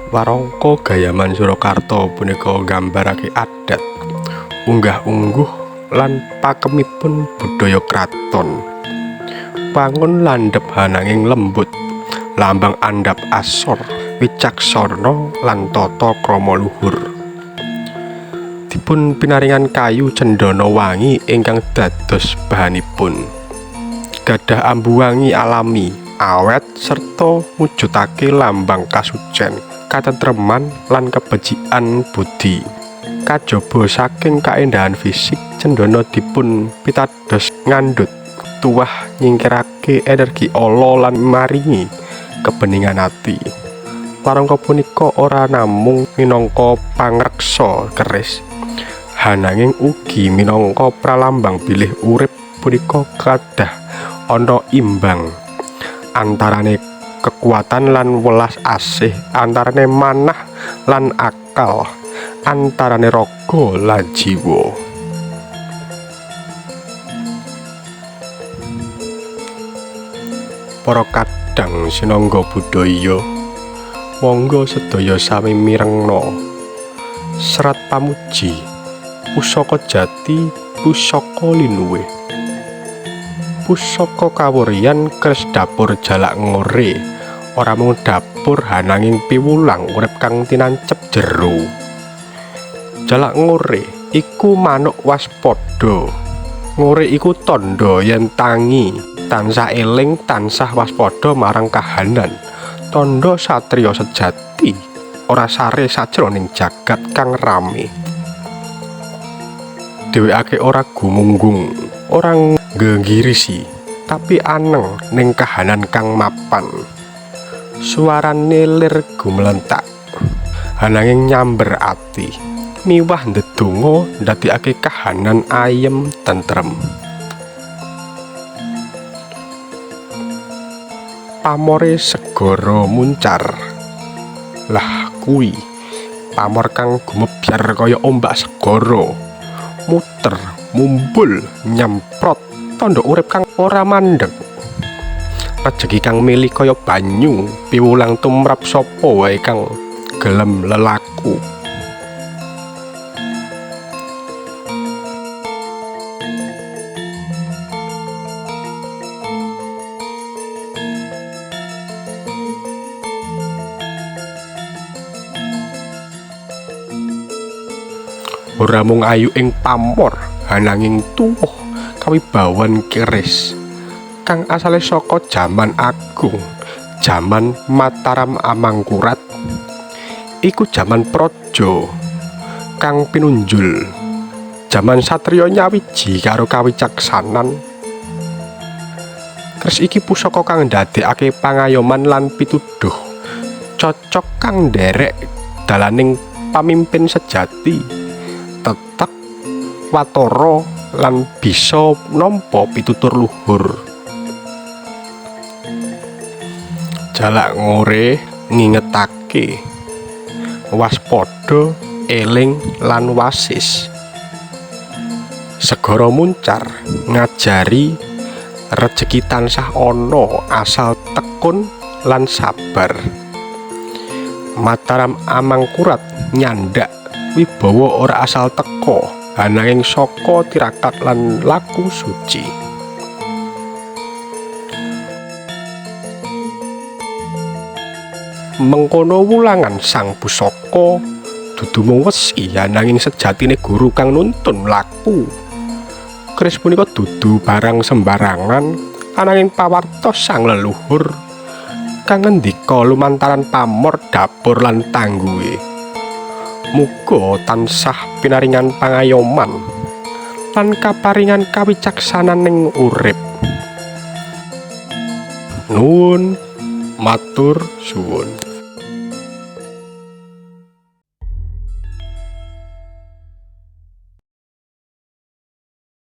Warangka Gayaman Surakarta punika nggambarake adat, unggah-ungguh lan pakemipun budaya kraton. Wangun landhep ananging lembut, lambang andhap asor, wicaksana lan tata krama luhur. Dipun pinaringan kayu cendana wangi ingkang dados bahanipun. Gadah ambu wangi alami, awet serta mujudake lambang kasucen, katentreman lan kebecikan budi. Kajaba saking kaendahan fisik, cendana dipun pitados ngandhut tuwah nyingkirake energi ala lan maringi kebeningan ati. Warangka punika ora namung minangka pangreksa keris, ananging ugi minangka pralambang bilih urip punika kadah ana imbang antarane kekuatan lan welas asih, antarane manah lan akal, antarane raga lan jiwa. Para kadang sinangga budaya, monggo sedaya sami mirengna serat pamuji pusaka jati pusaka linuwih. Pusaka kawuryan keris dapur jalak ngore, ora mung dapur ananging piwulang urip kang tinancep jero. Jalak ngore iku manuk waspada. Ngore iku tandha yen tangi tansah eling, tansah waspada marang kahanan. Tandha satriya sejati ora sare sajroning jagat kang rame. Dhewekake ora gumunggung, ora nggegirisi, tapi aneng ning kahanan kang mapan. Suarane lir gumlentak, ananging nyamber ati. Miwah ndedonga ndadekake kahanan ayem tentrem. Pamore segara muncar. Lah kuwi pamor kang gumebyar kaya ombak segara, muter, mumbul, nyemprot, tandha urip kang ora mandeg. Rejeki kang mili kaya banyu, piwulang tumrap sapa wae kang gelem lelaku. Ora mung ayu ing pamor, ananging tuwuh kawibawan keris kang asale saka jaman agung, jaman Mataram Amangkurat. Iku jaman praja kang pinunjul, jaman satriya nyawiji karo kawicaksanan. Keris iki pusaka kang ndadekake pangayoman lan pituduh, cocok kang nderek dalaning pamimpin sejati, tetek, watara lan bisa nampa pitutur luhur. Jalak ngore ngingetake waspada, eling lan wasis. Segara muncar ngajari rejeki tansah ana asal tekun lan sabar. Mataram Amangkurat nyandak wibawa ora asal teka, ananging saka tirakat lan laku suci. Mengkono wulangan sang pusaka dudu mung wesi, ananging sejatine guru kang nuntun laku. Keris punika dudu barang sembarangan, ananging pawartos sang leluhur kang ngendika lumantaran pamor dapur lan tangguhe. Muga tansah pinaringan pangayoman lan kaparingan kawicaksanan ning urip. Nuwun matur suwun.